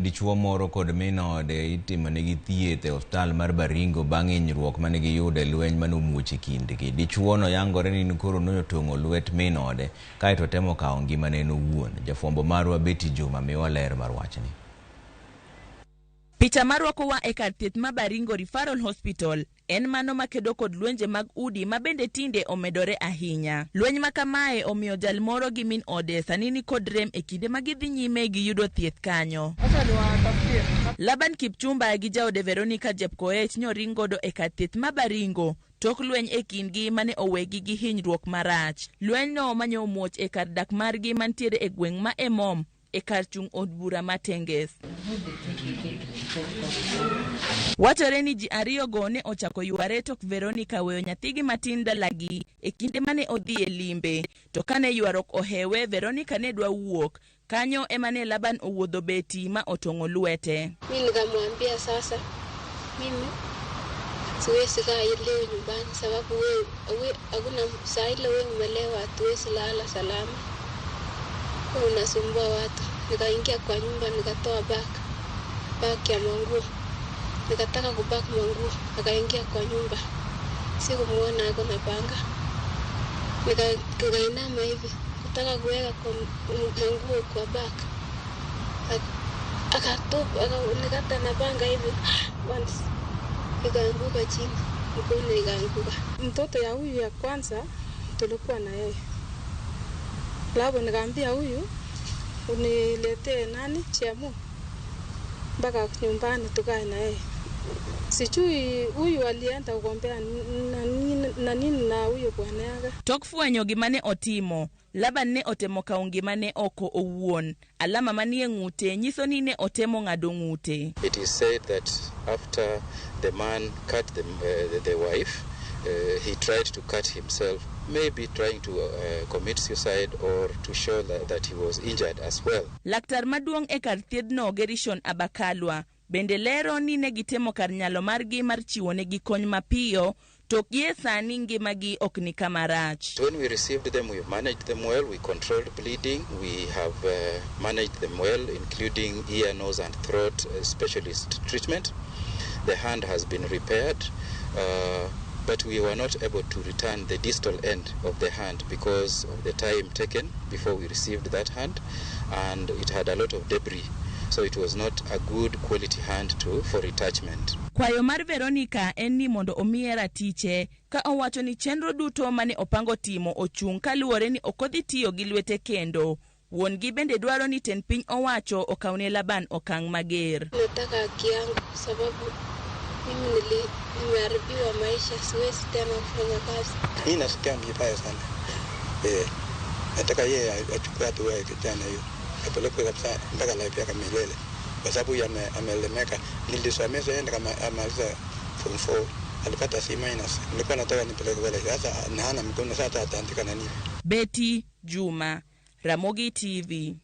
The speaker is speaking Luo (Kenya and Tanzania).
Dichuo moro kod min ode itimonegi thieth e osiptal mar Baringo bang' hinyruok mane giyudo e lweny mane omuoch e kindgi. Dichuono yangore ni koro notong'o lwet min ode kaeto otemo kawo ngimane en owuon. Jafwambo marwa Betty Juma miwa ler mar wachni. Picha marwakowa e kar thieth ma Baringo Referral Hospital en mano makedo kod lwenje mag udi ma bende tinde omedore ahinya. Lweny ma kamae omiyo jal moro gi min ode sani ni kod rem e kinde ma gidhi nyime gi yudo thieth kanyo. Laban Kipchumba gi jaode Veronica Jepkoech nyoring godo e kar thieth ma Baringo tok lweny e kindgi mane owegi gi hinyruok marach. Lwenyno mane omuoch e kar dak margi mantiere e gweng' ma Emom e kar chung' od bura ma Tenges. Wachore ni ji ariyogo ne ochako yware tok Veronica weyo nyathigi matin dalagi e kinde mane odhi e limbe. To kane ywaruok ohewe, Veronica ne dwa wuok. Kanyo ema ne Laban owuodho beti ma otong'o lwete. Mi nikamwambia sasa, mimi siwezi kaa leo nyumbani sababu we hakuna saa ile we umelewa, hatuwezi lala salama, wewe unasumbua watu. Nikaingia kwa nyumba nikatoa bag ya manguo, nikataka kupack manguo, akaingia kwa nyumba, sikumuona ako na panga. Nikainama hivi kutaka kuweka kwa manguo kwa bag, akatupa akanikata na panga hivi once, ikaanguka chini, mkono ikaanguka. Mtoto ya huyu ya kwanza tulikuwa na yeye, alafu nikaambia huyu uniletee nani chemu mpaka nyumbani tukae na yeye. Sijui huyu alienda kugombea na nini na huyu bwana yake. Tok fwenyo gima ne otimo, Laban ne otemo kawo ngimane oko owuon. Alama manie ng'ute nyiso ni ne otemo ng'ado ng'ute. It is said that after the man cut the wife, he tried to cut himself, maybe trying to commit suicide or to show that he was injured as well. Laktar maduong' e kar thiedhno Gerishon Abakalwa bende lero ni ne gitemo kar nyalo margi mar chiwonegi kony mapiyo to gie sani ngimagi ok ni kama rach. When we received them, we managed them well, we controlled bleeding, we have managed them well, including ear, nose and throat specialist treatment. The hand has been repaired, but we were not able to return the distal end of the hand because of the time taken before we received that hand, and it had a lot of debris. So it was not a good quality hand for retouchment. Kwayo mar Veronica en ni mondo omiye ratiche ka owacho ni chenro duto mane opango timo ochung' kaluwore ni ok odhi tiyo gi lwete kendo. Wuon-gi bende dwaro ni tend piny owacho okawne Laban okang' mager. Nataka haki yangu sababu mimi nimeharibiwa maisha, siwezi tena kufanya kazi. Mimi nasikia vibaya sana. Nataka yeye achukue hatua ya kijana hiyo, apelekwe kabisa mpaka life yake milele, kwa sababu amelemeka. Nilisomesha yeye kama amaliza form 4 alipata C minus. Nilikuwa nataka nipeleke pale, sasa na hana mkono, sasa ataandika na nini? Betty Juma, Ramogi TV.